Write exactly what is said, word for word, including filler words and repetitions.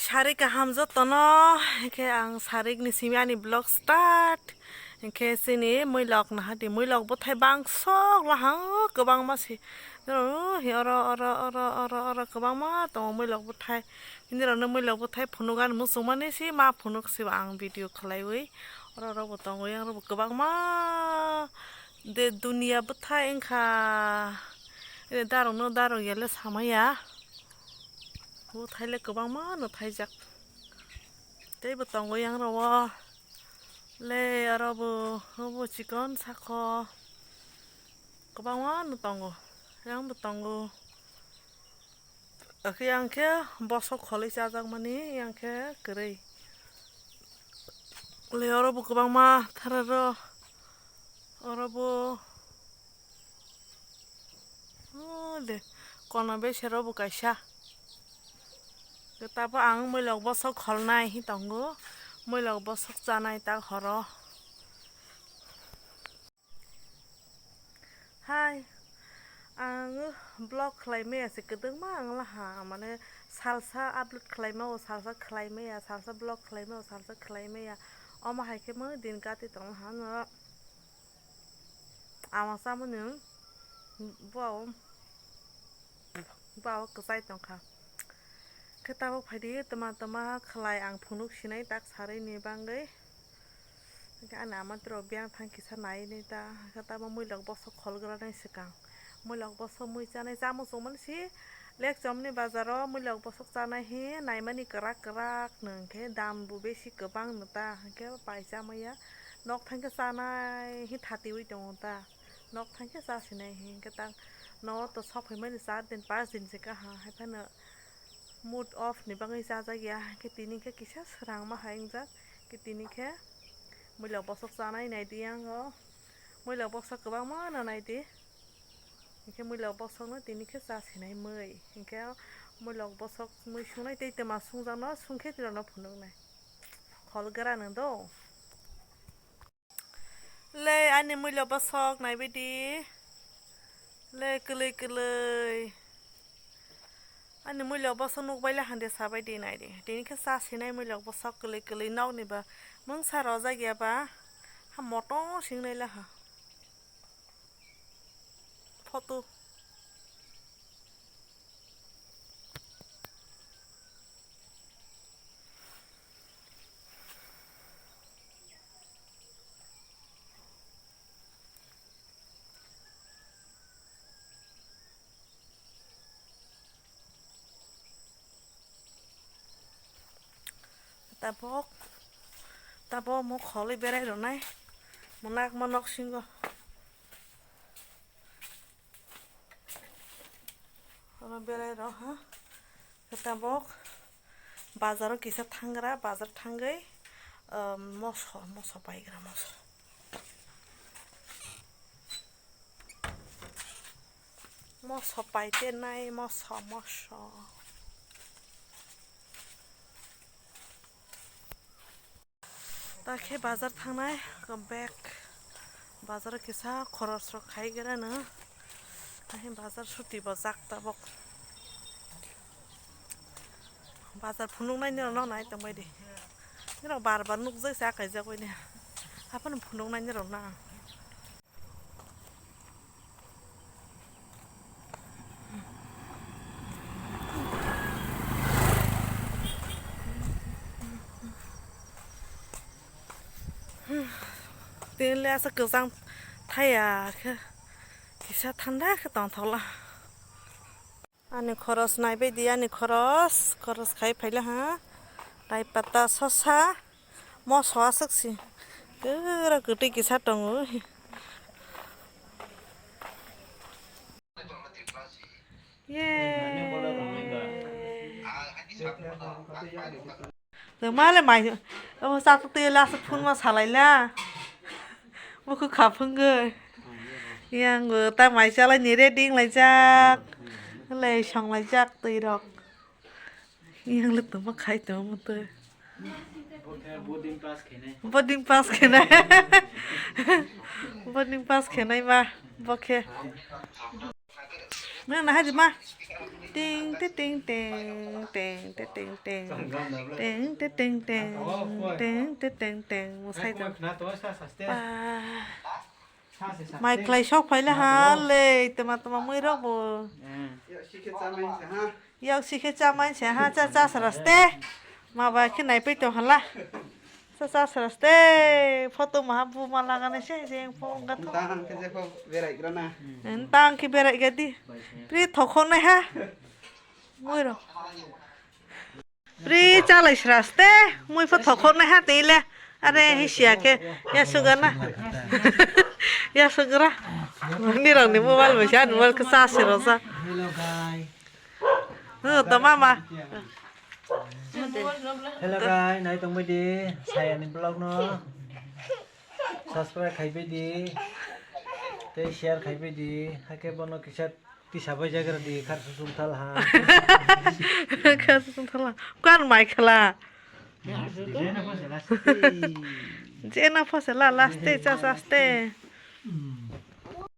Sarik kaham jotono, hwnkhe ang sarikni simi ani vlog start. Hwnkhe chini muilok nahardi, muilok bwthai bangsok lahang, kwbangma se. Oro, oro, oro, oro, oro, oro kwbangma tongo muilok bwthai. Bini rokno muilok bwthai phunukani muchungmani se ma phunuk se ang video khlaiwi. Oro, oro bo tongo, yang oro bo kwbangma de duniya bwthai wngkha. Darokno darok yale samaya. Bwthaile kwbangma no thaijak. Teibo tongo yang rok o. Le aro bo, obo chikon sako. Kwbangma no tongo. Yang bo tongo. Akhe yang khe bosok kholwi chajakmani, yang khe kwrwi. Le oro bo kwbangma thararo. Oro bo. O de, kono besero bo kaisa. Tabo ang muilok bosok kholnai hi tongo. Muilok bosok chanai ta horo. Hai, ang vlog khlai maya se kwdwkma ang laha, mane salsa upload khlai mao, salsa khlai maya, salsa vlog khlai mao, salsa khlai maya. Omo hai khe mo din gati tong laha no. Ama samani bo, bo kwchai tongkha. Khe tabuk phaidi twma twma khlai ang phunuk sinai tak sarwi ni bagwi. Hwnkhe ani ama rok biyang thang kisa nai nai ta, hwnkhe tamo muilok bosok kholgranai swkang. Muilok bosok mui chanai, chamung chumani si Lekchomni bazaro muilok bosok chanai hi naimani kwrak kwrak no, hwnkhe dam bo besi kwbang no ta, hwnkhe pai chamaya nok thangkhe chanai hi thatiwi tongo ta, nok thangkhe chasinai hi, hwnkhe ta nogo to sok phaimani char din panch din se kaha, haiphano mood off ni bagwi chajakya, hwnkhe tini khe kisa swrangma hai wngjak, hwnkhe tini khe muilok bosok chanai naidi yango, muilok bosok kwbangma no naidi. Hwnkhe muilok bosokno tini khe cha sinai mui. Hwnkhe muilok bosok mui sungnai tei twma sungjakno sungkhe twi rokno phunuknai. Khol gra nw do. Le ani muilok bosok naibaidi. Le kwlwi kwlwi. Ani muilok bosok nukbaila hande sabaidi naidi. Tini khe cha sinai muilok bosok kwlwi kwlwi nokni ba mungsa rojak ya ba. Ha moto singnai laha. Photo. Tabok, tabok omo kholwi berai rwnai, mwnakma nok singo. Omo berai rw ha, tabok bazaro kisa thangra, bazar thangwi, um, moso, moso paigra, moso. Moso pai tenai, moso, moso. Ta khe bazar thangnai, bag bazar kisa khoros rok khai gra no. Ta khe bazar suti bo jak tabok. Bazar phunuknai nirok no nai tongbai di. Nirok bar bar nukjak se akaijak bai di. Haphano phunuknai nirok na. Tini le aswk kwchang thaya khe kisa thanda khe tongthokla. Ani khoros naibaidi, ani khoros, khoros khai phaila ha. Lai pata, sosa, moso aswk si. Pura kwtwi kisa tongo. Ye. Tongma le mai, omo chatok twi last phone ma salai la. Bukhuk kha phungwi. Yang bo ta mai chalai ni ready wng laijak. Le song laijak twi rok. Yang le tongma khai tongma twi. Boarding pass khenai. Boarding pass khenai ma bo khe. Nang na hadi ma. Ting te ting ting ting te ting ting. Ting te ting ting ting te ting ting. Musai to. Pa. Mai khlai sok phaile ha le tama tama mui rok bo. Yak sikhe chamai se ha cha cha saraste. Ma ba khe nai pai to hala. Cha cha saraste. Photo ma bu ma lagane se je phone ga to. Tang khe je kho berai grana. Tang khe berai ga di. Pri thokho nai ha. Mui rok. Pri chalai sraste, mui pho thokhok nai ha tei le. Are hi sia khe, ya suga na. Ya sugra. Ni rang ni mobile bai sa, mobile khe sa se ro sa. Hello guys. Hu, to mama. Hello guys, nai tong bai di, saya ni vlog no. Subscribe khai bai di. Tei share khai bai di. Hakhe bono kisa tisa bai jagra di, khar susung thal ha. Khar susung thal ha. Kar mai khala. Jena phose la last day cha cha ste.